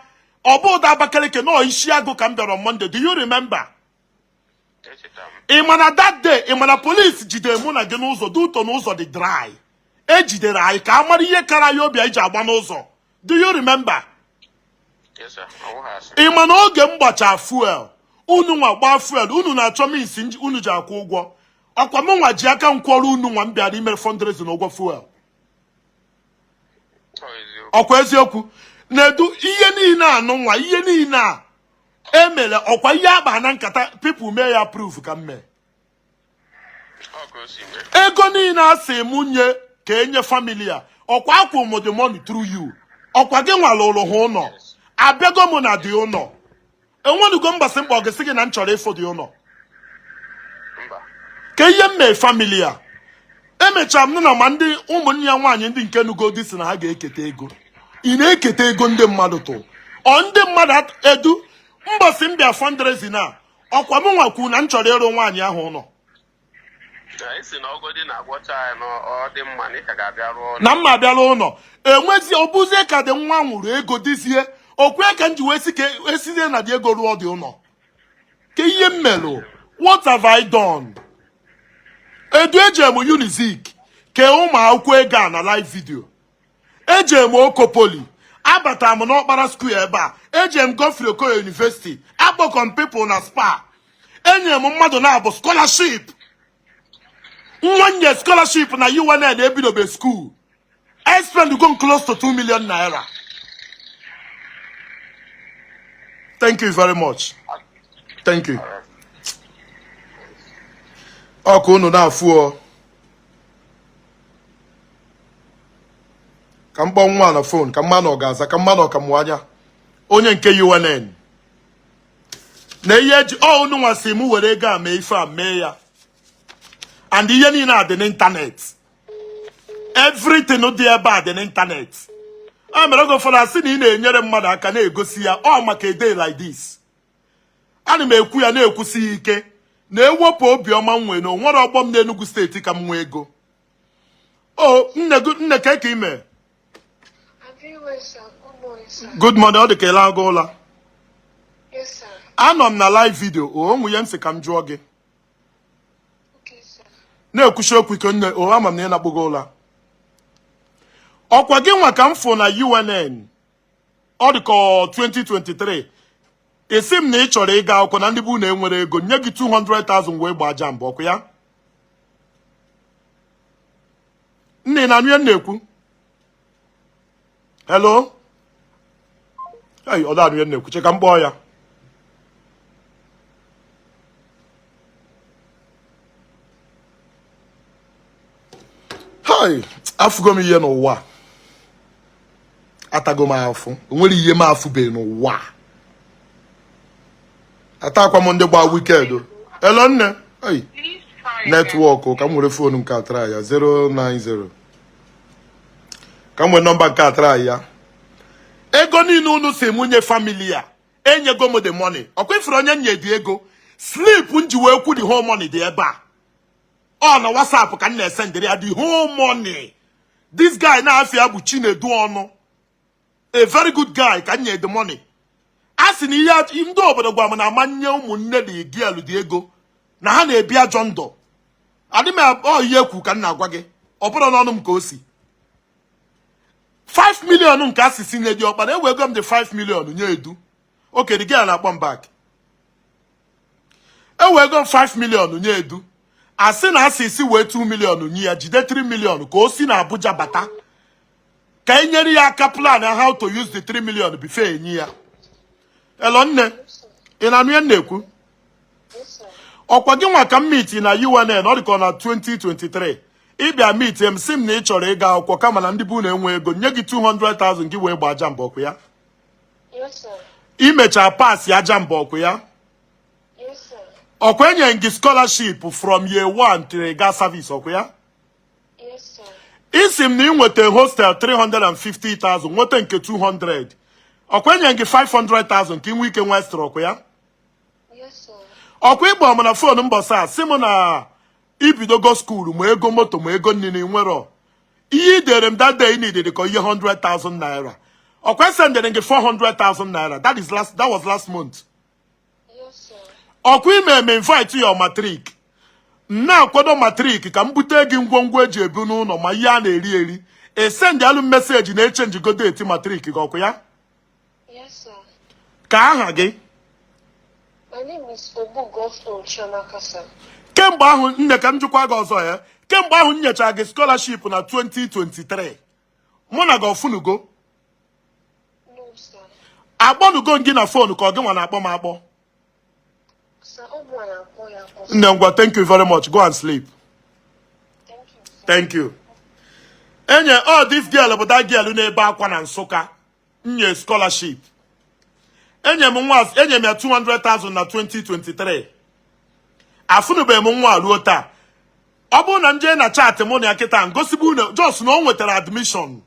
ọ bụ ụda Abakaliki nọ isi agụ ka m bịara on Monday. Do you remember? Echeta m. Ị ma na that day, ị ma na police jidere mụ na gị n'ụzọ dị ụtọ, n'ụzọ dị dry, ejidere anyị ka a mara ihe kara ya obi anyị ji agba n'ụzọ. Do you remember? Yes, sir. Ọ bụghị asị. Ị ma na oge m gbacha fuel, unu nwa gbaa fuel, unu na-achọ means unu ji akwụ ụgwọ, ọkwa m nwa ji aka m kwọrọ unu nwa m bịara imere fundraising ụgwọ fuel. Ọ eziokwu. Ọkwa eziokwu na-edu ihe niile anụ nwa, ihe niile a emere, ọkwa ihe akpa na nkata people mee ya proof ka m mee. Ọ ka o si mee. Ego niile a sị mụ nye ka enye family a, ọkwa akwụ m the money through you. Ọkwa gị nwa lụrụ ha ụlọ, abịago m na dị ụlọ, enwenugo mgbasị mkpọ gị sị gị na m chọrọ ịfụ dị ụlọ. Mba. Ka ihe m mee family a, emechara m nụ na ma ndị ụmụnne ya nwaanyị, ndị nke nugodi, si na ha ga-eketa ego. Ị na-eketa ego ndị mmadụ tụ ọ ndị mmadụ edu mbọsị m bịa fundraising a, ọkwa m nwa kwuru na m chọrọ ịrụ nwaanyị ahụ ụlọ. Na isi na ọgọdị na-agwọcha ya na ọ dị mma na ị ka ga-abịa rụọ ụlọ. Na mma abịala ụlọ, enwezi ọbụzie ka dị nwa nwụrụ, ego dịzie okwe ka m ji wee si ka esizie na dị ego rụọ dị ụlọ. Ka ihe m melụ, what have I done? Edu, eji m Unizik kee ụmụ akwụkwọ ego a na live video, eje m Oko Poly, abatara m n'Ọkpara Square ebe a, eje m Godfrey Okoye University, akpọkọ m people na spa, enyere m mmadụ na-abụ scholarship, nwa nye scholarship na UNN ebidobe school. I spend go close to 2 million naira. Thank you very much. Thank you. Ọkụ unu na-afụ ọ ka m kpọọ nwa na phone, ka mma na ọ ga-aza, ka mma na ọ ka mụ anya onye nke UNN na ihe eji ọ unu nwa si m were ego a mee ife a mee ya, and ihe niile a dị n'internet, everything dị ebe a dị n'internet. A mere oge ụfọdụ asị na ị na-enyere mmadụ aka na-egosi ya ọ maka a day like this. Ana m ekwu ya na-ekwusi ya ike na-ewepụ obiọma m nwee na onwere ọgbọ m n'Enugu State ka m nwee ego. O nne nne, ka ka ime? I'm very well, sir. Good morning, sir. Good morning. Ọ dị ka ele agụ ụla. Yes, sir. Anọ m na live video o onwe ya, m sị ka m jụọ gị. Okay, sir. Na-ekwuchi okwu ike, nne o, ama m na ị na-akpọgo ụla. Ọkwa gị nwa ka m fụ na UNN, ọ dị ka 2023, esi m na ị chọrọ ịga akwụkwọ na ndị bụ na enwere ego, nye gị 200,000 wee gbaa JAMB. Ọkụ ya, nne, ị na-anụ ihe m na-ekwu? Hello? Ei, ọ da-anụ ihe m na-ekwu. Che ka m kpọọ ya. Hai, afụgo m ihe n'ụwa, atago m afụ, o nwere ihe m afụbeghị n'ụwa, atakwa m ndị gba wicked. Hello, nne. Ei, network. Ka m were phone nke atara ya 090, ka m were number nke atara ya. Ego niile unu si mụ nye family a, enyego m the money. Ọkwa ifuru onye nye dị ego, slip m ji wee kwu the whole money dị ebe a. Ọ na WhatsApp ka m na-esendịrị ya the whole money. This guy na-afịa bụ Chinedu ọnụ, a very good guy, ka m nye the money. A sị na ihe ndị obodo gwara m na amanye ụmụnne dị gielu dị ego na ha na-ebi ajọ ndụ. Adị m ọ ihe ekwu ka m na-agwa gị, ọ bụrụ n'ọnụ m ka o si. 5 million nke asịsị nye diọkpara, ewego m the 5 million nye edu. Okay, the girl na-akpọ m back. Ewego m 5 million nye edu, asị na asịsị wee 2 million nye ya, jide 3 million ka o si na Abuja bata ka e nyere ya aka plan how to use the 3 million before enyi ya. Hello, nne. Yes, sir. Ị na-anụ ihe m na-ekwu? Yes, sir. Ọkwa gị nwa ka m meet na UNN, ọ dịka ọ na 2023. Ịbịa meet m, sị m na ị chọrọ ịga akwụkwọ, kama na ndị bụ na-enwe ego, nye gị 200,000 gị wee gbaa JAMB, ọkụ ya? Yes, sir. Imechaa pass ya JAMB, ọkụ ya? Yes, sir. Ọkwa enye gị scholarship from year 1 till ga service, ọkụ ya? Yes, sir. Isi m na ị nweta hostel 350,000, nweta nke 200, ọkwa enye gị 500,000 ka ị nwee ike nwee extra, ọkụ ya? Yes, sir. Ọkwa ịgba m na phone mbọsa a, sị m na ibidogo school, ma ego moto ma ego nri nwere ihe i dere m that day ị needed ka ihe 100,000 naira. Ọkwa sendere gị 400,000 naira? That was last month. Yes, sir. Ọkwa ime eme invite your matric, m na-akwado matric ka m bute gị ngwongwo eji ebu n'ụlọ ma ihe a na-eri eri, esend alụ message na echenjigo date matric gị, ọkwa ya? Yes, sir. Ka aha gị? My name is Obu Godfrey Chiamaka, sir. Kemgbe ahụ, nne, ka m jụkwa gị ọzọ ya, kemgbe ahụ m nyechara gị scholarship na 2023, mụ na gị ọfụnugo? No, sir. Akpọnugo m gị na phone ka ọ gị nwa na-akpọ m akpọ? Sir, ọ bụ na-akpọ ya akpọ, sir. Nne, ngwa, thank you very much. Go and sleep. Thank you, sir. Thank you. Enye ọ this girl bụ that girl na-ebe akwa na Nsụka nye scholarship. Enye m nwa, enye m ya 200,000 na 2023. Afụnụbeghị m nwa ruo taa. Ọ bụrụ na m jee na chat mụ na ya kịta, ngosigbu unu jos na o nwetara admission.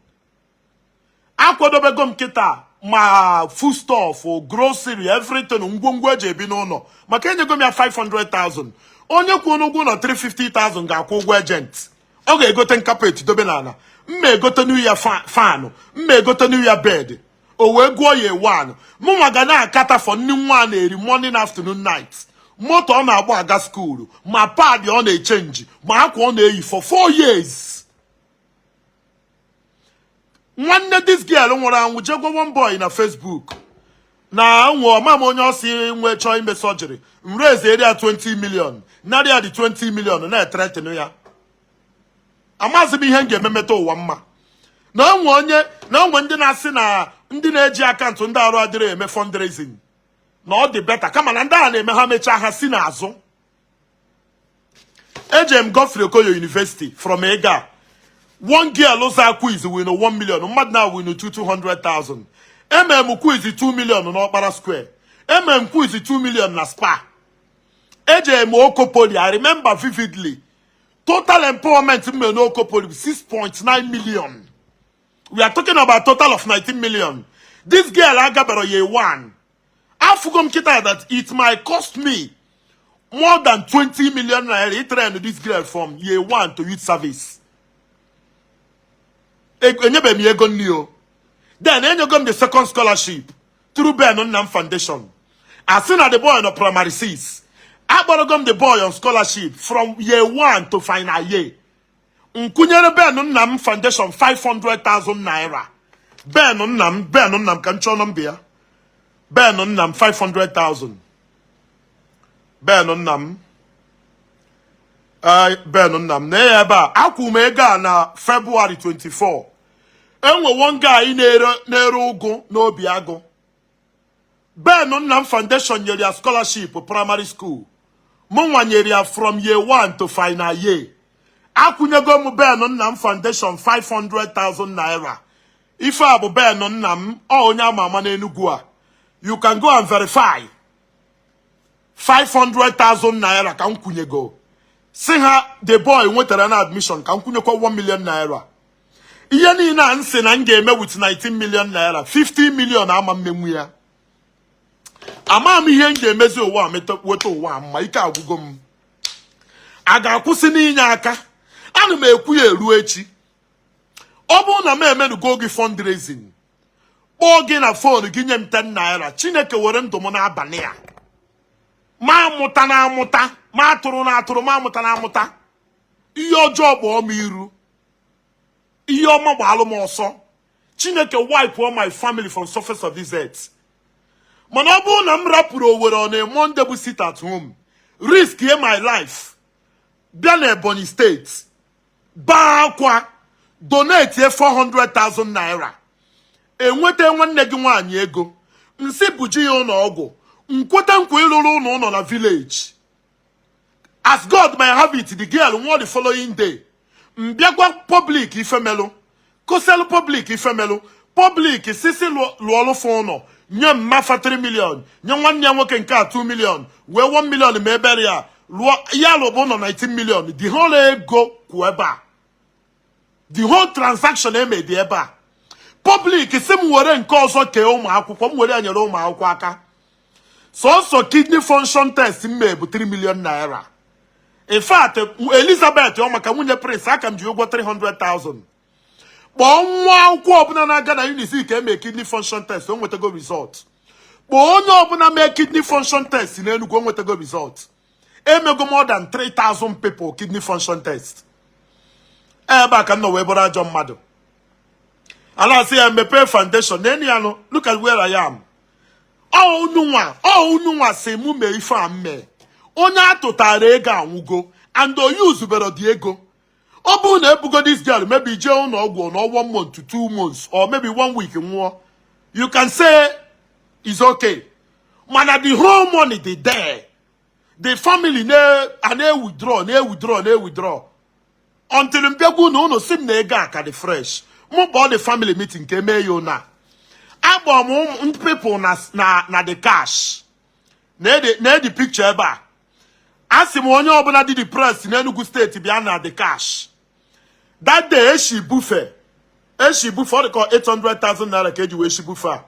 Akwadobego m kịta ma foodstuff, grocery, everything, ngwongwo eji ebi n'ụlọ, maka enyego m ya 500,000. Onye kwụ n'ụgwọ ụlọ 350,000 ga-akwụ ụgwọ agent, ọ ga-egote carpet dobe n'ala, mma egote nu ya fan, mma egote nu ya bed, o wee gụọ ya one. Mụnwa ga na-akata for nni nwa a na-eri morning, afternoon, night, moto ọ na-agba aga school, ma pad ọ na-echenji, ma akwa ọ na-eyi for 4 years. Nwanne this girl nwụrụ anwụ jegwa one boy na Facebook na nwe ọma m onye ọsị nwee chọọ ime surgery, nreze area 20 million, narị ya dị 20 million na-ethreaten ya. Amaghịzi m ihe m ga-ememeta ụwa mma na onwe onye na onwe ndị na-asị na ndị na-eji account ndị arụ adịrị eme fundraising na ọ dị better, kama na ndị a na-eme ha mechaa ha si n'azụ. Eje m Godfrey Okoye University from ega. One girl za quiz win 1 million, mmadụ na win 200,000. Emere m quiz 2 million n'Ọkpara Square, emere m quiz 2 million na Spa, eje m Oko Poly. I remember vividly, total empowerment m mere n'Oko Poly 6.9 million. We are talking about total of 19 million. This girl agabara year one. Afụgo m kịta that it might cost me more than 20 million naira train this girl from year one to youth service. Enyebeghị m ya ego nri o. Then enyego m the second scholarship through Ben Nnam Foundation. Asị na the boy nọ primary 6, akpọrọgo m the boy on scholarship from year one to final year. Nkwụnyere Ben Nnam Foundation 500,000 naira. Ben Nnam, Ben Nnam, ka m chọọ nọmba ya. Ben Nnam, 500,000. Ben Nnam. Ee, Ben Nnam na ya ebe a. Akwụ m ego a na February 24. Enwe one guy na-ere ụgụ n'obi agụ. Ben Nnam Foundation nyere ya scholarship primary school. Mụ nwa nyere ya from year one to final year. Akwụnyego m Ben Nnam Foundation 500,000 naira. Ife a bụ Ben Nnam, ọ onye ama ama n'Enugu a. You can go and verify. 500,000 naira ka m kwụnyego. Si ha the boy nwetara na admission, ka m kwụnyekwa 1 million naira. Ihe niile a m sị na m ga-eme with 19 million naira, 50 million ama mmenwu ya. Ama m ihe m ga-emezi ụwa a weta ụwa a mma. Ike agwụgo m. A ga-akwụsị n'inye aka? Ana m ekwu ya eruo echi. Ọ bụrụ na m emenugo gị fundraising, kpọọ gị na phone gị, nye m 10 naira, Chineke were ndụ m n'abalị a, ma amụta na amụta, ma atụrụ na atụrụ, ma amụta na amụta. Ihe ọjọọ kpọọ m iru, ihe ọma gbaalụ m ọsọ. Chineke wipe all my family from surface of this earth. Mana ọ bụrụ na m rapụrụ Owerri on a Monday bụ sit at home, risk ye my life, bịa na Ebonyi Steeti, baa akwa, donate 400,000 naira, enweta nwanne gị nwaanyị ego nsị buji ya ụlọ ọgwụ, nkweta nkwa ịlụrụ ụlọ ụlọ na village. As God may have it, the girl nwụọ the following day. Mbịagwa public ifemelụ, koselu public ifemelụ, public sisi lụọlụ fụ ụlọ, nye mmafa 3 million, nye nwanne ya nwoke nke a 2 million, wee 1 million ma ebere ya lụọ ya lụbụ ụlọ 19 million. The whole ego kwụ ebe a, the whole transaction eme dị ebe a. Public si m were nke ọzọ kee ụmụ akwụkwọ, m were ya nyere ụmụ akwụkwọ aka. Sọsọ kidney function test m mee bụ 3 million naira. In fact, Elizabeth ọ maka nwunye Prince aka m ji ụgwọ 300,000. Kpọọ nwa akwụkwọ ọbụla na-aga na Unizik ka eme kidney function test, o nwetago result. Kpọọ onye ọbụla mee kidney function test n'Enugu, o nwetago result. Emego more than 3000 people kidney function test. Ebe a ka m nọ wee bụrụ ajọ mmadụ. Ala asị ya mepee foundation na ya nụ. Look at where I am. Ọ unu nwa, ọ unu nwa si mụ mee ife a m mee. Onye atụtara ego anwụgo and o yuzubere dị ego. Ọ bụrụ na ebugo this girl, maybe jee ụlọ ọgwụ na one month to 2 months or maybe one week nwụọ, you can say it's okay. Mana the whole money dị there, the family na a na-withdraw, na-withdraw, na-withdraw until mbịagwu na ụnụ si m na ego a ka dị fresh. Mụ kpọọ the family meeting ka emee ya ụna. Akpọ m ụmụ people na the cash na edi picture ebe a. A sị m onye ọbụla dị depressed n'Enugu Steeti bịa na the cash. That day eshi bufe, eshi bufe, ọ dị ka 800,000 naira ka eji wee shi bufe a.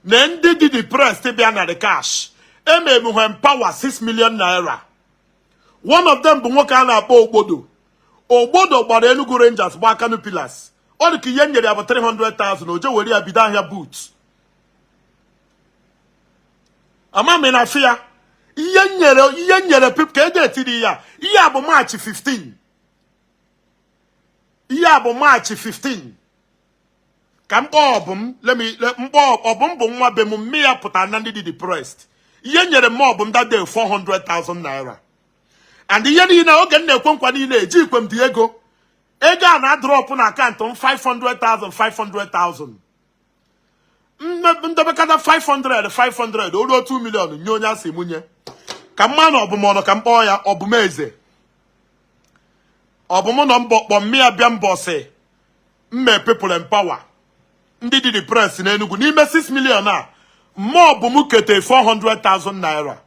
Na ndị dị depressed bịa na the cash, ememe ha empower 6 million naira. One of them bụ nwoke a na-akpọ Ogbodo. Ogbodo gbara Enugu Rangers, gbaa Kano Pillars. Ọ dị ka ihe m nyere ya bụ 300,000, o je were ya bido ahịa boot. Ama m na afị ya ihe nyere, ihe nyere pip ka eji etiri ya. Ihe a bụ March 15, ihe a bụ March 15 ka mkpọ ọbụm. Let me mkpọ ọbụm bụ nwa be m. Mme ya pụtara na ndị dị depressed. Ihe nyere m ọbụm that day, 400,000 naira. And ihe niile oge m na-ekwe nkwa niile, eji ikwe m dị ego. Ego a na-adrop na akaụntụ m 500,000, 500,000, ndebekata 500, 500, o ruo 2 million, nye onye asị mụ nye. Ka mma na ọbụm ọnụ ka m kpọọ ya ọbụm eze ọbụm nọ mbọ kpọ mmịa bịa mbọsị mme people empower ndị dị depressed n'Enugu. N'ime 6 million a, mmụọ ọbụm kete 400,000 naira.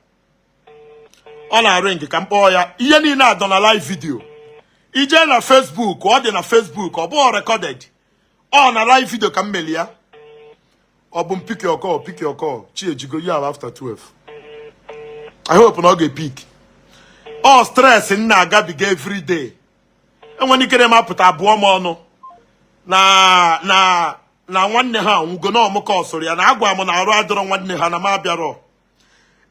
Ọ na-arụ nke ka m kpọọ ya. Ihe niile a dọ na live video. Ije na Facebook, ọ dị na Facebook. Ọ bụghị recorded, ọ na live video ka m meli ya. Ọ bụ m pick your call, pick your call. Chi ejigo ya after 12. I hope na ọ ga-epick. Ọ stress m na-agabiga every day. Enwere ike m apụta abụọ m ọnụ na nwanne ha anwụgo na ọmụka ọsụrụ ya na agwa m na arụ adịrọ nwanne ha na m abịarọ.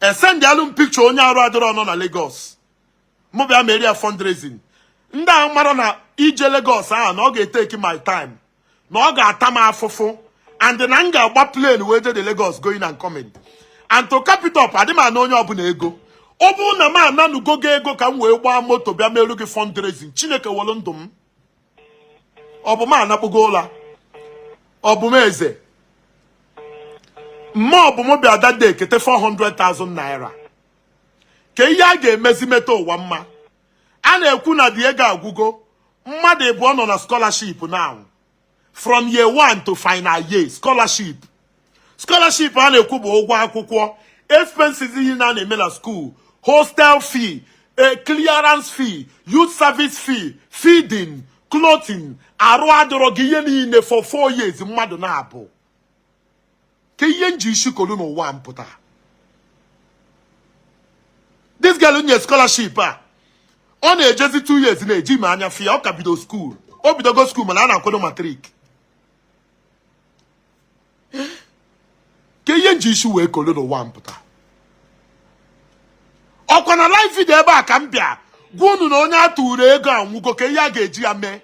Esendị alụ m picture onye arụ adịrọ nọ na Lagos, mụ bịa merie fundraising. Ndị ahụ mara na ije Lagos ahụ na ọ ga-etake my time, na ọ ga-ata m afụfụ, and na m ga-agba plane wee je the Lagos, going and coming. And to cap it up, adị m ana onye ọbụla ego. Ọ bụrụ na m ananugo gị ego ka m wee gbaa moto bịa meru gị fundraising, Chineke welu ndụ m. Ọ bụ m anakpugo ụla. Ọ bụ m eze mmụọ bụ m bịa that day kete 400,000 naira ka ihe a ga-emezi meta ụwa mma. A na-ekwu na dị ego agwụgo. Mmadụ ịbụọ nọ na scholarship now, from year one to final year scholarship. Scholarship a na-ekwu bụ ụgwọ akwụkwọ, expenses ihe na na-eme na school, hostel fee, clearance fee, youth service fee, feeding, clothing, arụ adịrọ gị, ihe niile for 4 years. Mmadụ na-abụ ka ihe nji isi kolu n'ụwa m pụta. This girl nye scholarship a, ọ na-ejezi 2 years na-eji ma anya fia. Ọ ka bido school, o bidogo school, mana a na-akwado matric. Ka ihe nji isi wee kolu n'ụwa m pụta. Ọkwa na live video ebe a ka m bịa Gwa unu na onye a tụrụ ego anwụgo, ka ihe a ga-eji ya mee.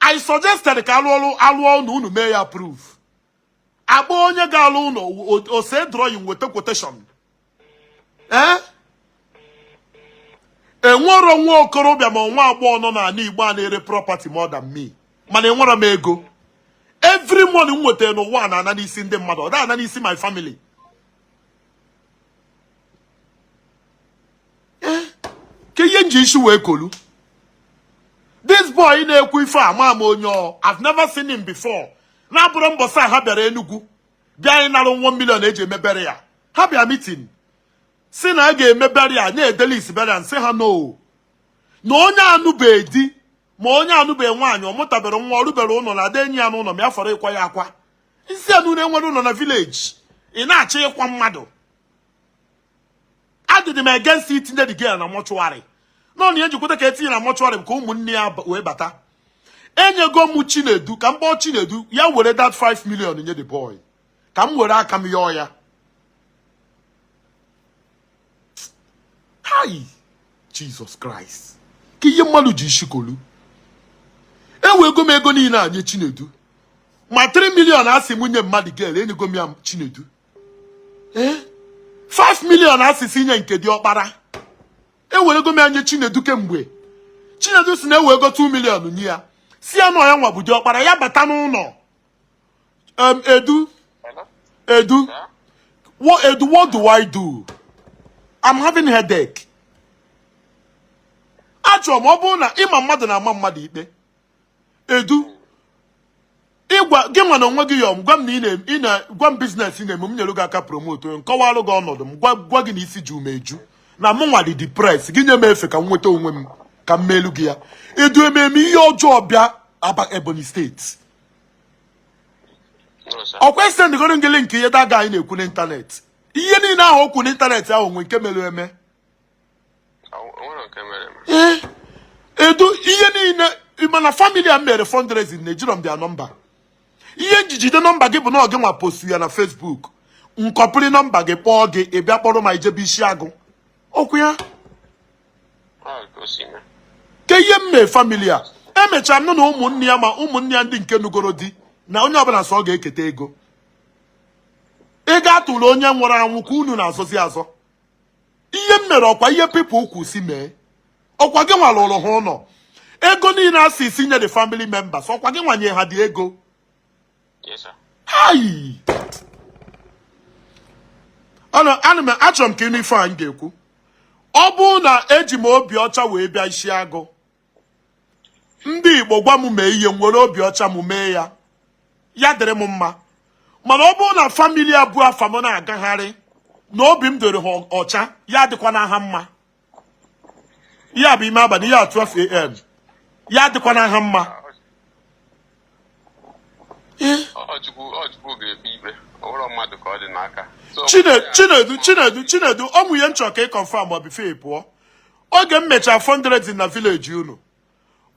I suggested ka alụ ọrụ, alụọ ụlọ, unu mee ya approve. Akpọ onye ga-alụ ụlọ, ose drawing, weta quotation. Ee, enwero nwa okorobịa ma nwa agbọghọ nọ n'ala Igbo a na-ere property more than me, mana enwero m ego. Every money m nwetara n'ụwa na-ana n'isi ndị mmadụ, ọ da-ana n'isi my family. Ka ihe m ji isi wee kolu this boy na-ekwu ife a, ama m onye ọ, I've never seen him before. Na-abụrụ mbọsị a ha bịara Enugu bịa anyị nara 1 million eji eme burial. Ha bịa meeting si na a ga-eme burial, na-ede list burial, sị ha no, na onye anụbeghị di ma onye anụbeghị nwaanyị, ọ mụtabere nwa, ọ rụbere ụlọ, na ada enyi ya n'ụlọ, ma ya fọrọ ịkwa ya akwa. Isi ya n'ụlọ enwere ụlọ na village, ị na-achọ ịkwa mmadụ. Adịdị m against itinye the girl na mortuary. Nọ na ihe njikwata ka etinye na mortuary ka ụmụnne ya wee bata. Enyego m Chinedu, ka m kpọọ Chinedu ya were that 5 million nye the boy, ka m were aka m yọọ ya. Hi, Jesus Christ, ka ihe mmadụ ji isi kolu. Ewego m ego niile a nye Chinedu, ma 3 million asị m nye mmadụ girl, enyego m ya Chinedu. Ee, 5 million asịsị nye nke dị ọkpara, ewerego m ya nye Chinedu kemgbe. Chinedu si na ewego 2 million nye ya, si ya nọ ya nwa bụ dị ọkpara ya bata n'ụlọ. Edu, Edu, what, Edu, what do I do? I'm having headache. Achọrọ m, ọ bụrụ na ịma mmadụ na-ama mmadụ ikpe. Edu, ịgwa gị nwa na onwe gị yọọ m, gwa m na ị na gwa m business ị na-eme, m nyere gị aka promote onye, nkọwalụ gị ọnọdụ m, gwa gị na isi ju m eju, na mụ nwa dị depressed, gị nye m efe ka m nweta onwe m, ka m meelu gị ya. Edu, ememe ihe ọjọọ bịa aba Ebonyi steeti. Ọkwa esendịgoro gị link ihe daga anyị na-ekwu n'ịntanetị. Ihe niile ahụ okwu n'ịntanetị ahụ nwe nke mere eme. Ee, Edu, ihe niile mana family a mere fundraising na ejiro m their nọmba. Ihe njijide nọmba gị bụ na ọ gị nwa postu ya na Facebook, nkọpịrị nọmba gị kpọọ gị, ị bịa kpọrọ ma ijebe isi agụ okwu ya. Ke ihe m mee family a, emechara m nụ na ụmụnne ya, ma ụmụnne ya ndị nke nugoro di, na onye ọbụla sọ ọ ga-eketa ego. Ego atụrụ onye nwụrụ anwụ ka unu na-azọzi azọ. Ihe m mere ọkwa ihe people kwu si mee, ọkwa gị nwa lụrụ ha ụlọ. Ego niile a sị si nye the family members, ọkwa gị nwa nye ha dị ego. Hai, ana m achọrọ m ka ịnụ ife anyị ga-ekwu. Ọ bụrụ na eji m obi ọcha wee bịa isi agụ, ndị Igbo gwa m mee ihe, m were obi ọcha m mee ya, ya dịrị m mma. Mana ọ bụrụ na family abụọ afa m na-agagharị na obi m dịrị ha ọcha, ya dịkwa n'aha mma. Ya bụ ime abalị ya 12 a.m., ya dịkwa n'aha mma. Ọ Chukwu ga-ekpe ikpe, ọ bụrụ mmadụ ka ọ dị n'aka. Chinedu, Chinedu, Chinedu, ọ mụ ihe nchọ ka ị confirm ma before ị pụọ. Oge m mechara fundraising na village unu,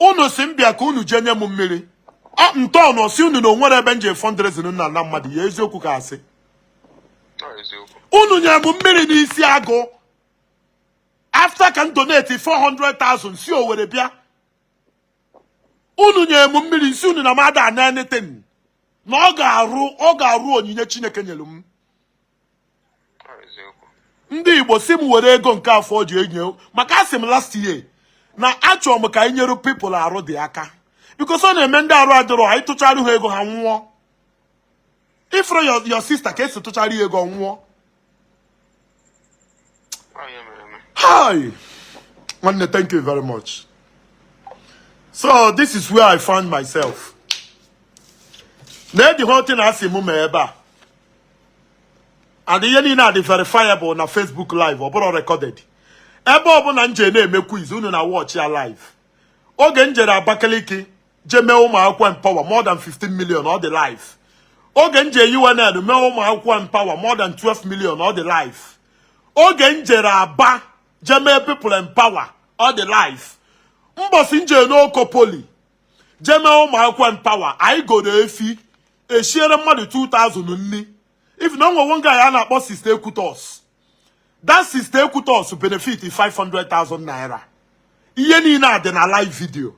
unu si m bịa ka unu jee nye m mmiri. Ntọọnụ si unu na onwere ebe m je fundraising na ala mmadụ ya, eziokwu ka asị? Unu nyere m mmiri n'isi agụ after ka m donate 400,000 si Owerri bịa. Unu nyere m mmiri, si unu na m ada ana anything, na ọ ga-arụ onyinye Chineke nyere m. Ndị Igbo si m were ego nke afọ ji enye, maka asị m last year na achọrọ m ka anyị nyere people arụ dị aka, because ọ na-eme ndị arụ adịrọ, anyị tụchara ha ego ha nwụọ. Ifro your sister ka esi tụchara ya ego nwụọ. Hi nwanne, thank you very much. So this is where I found myself. Na the whole thing asị m mee ebe a, and ihe niile a dị verifiable na Facebook live, ọ bụrụ recorded. Ebe ọbụla m je na-eme quiz, unu na watch ya live. Oge m jere Abakaliki je mee ụmụ akwụkwọ empower more than 15 million, ọ dị live. Oge m je UNN mee ụmụ akwụkwọ empower more than 12 million, ọ dị live. Oge m jere Aba je mee people empower, ọ dị live. Mbọsị m jere n'Oko Poly je mee ụmụ akwụkwọ empower, anyị goro efi eshiere mmadụ 2000 nni. If na onwe one guy a na-akpọ Sister Ekwutos, that Sister Ekwutos benefit 500,000 naira. Ihe niile a dị na live video.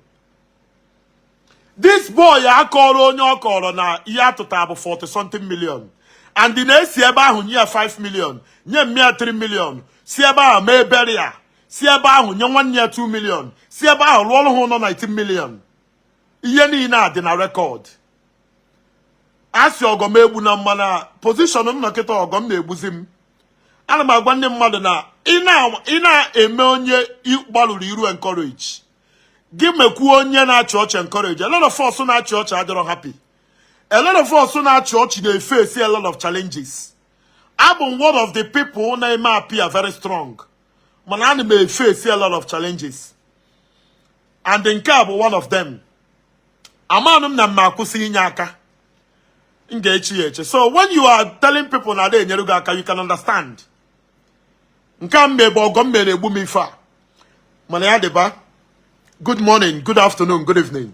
This boy akọrọ onye ọ kọrọ na ihe atụta bụ 40 something million, and na-esi ebe ahụ nye ya 5 million, nye mmịa 3 million, si ebe ahụ mee burial, si ebe ahụ nye nwanne ya 2 million, si ebe ahụ rụọrụ ha ụlọ 19 million. Ihe niile a dị na record. A sị ọgọ m egbu na mmana position m nọ kịta, ọgọ m na-egbuzi m. Ana m agwa ndị mmadụ na ị na-eme onye gbalụrụ iru encourage gị, mekwuo onye na-achị ọchị encourage. A lot of us na-achị ọchị adịrọ happy. A lot of us na-achị ọchị na-efesi a lot of challenges. Abụ m one of the people na-eme appear very strong, mana ana m efesi a lot of challenges, and nke a bụ one of them. Amanụ m na m akwụsị inye aka, m ga-echi ya eche. So when you are telling people na ada enyere gị aka, you can understand. Nke a mbe bụ ọgọ m mere egbu m ife a, mana ya dịba. Good morning, good afternoon, good evening.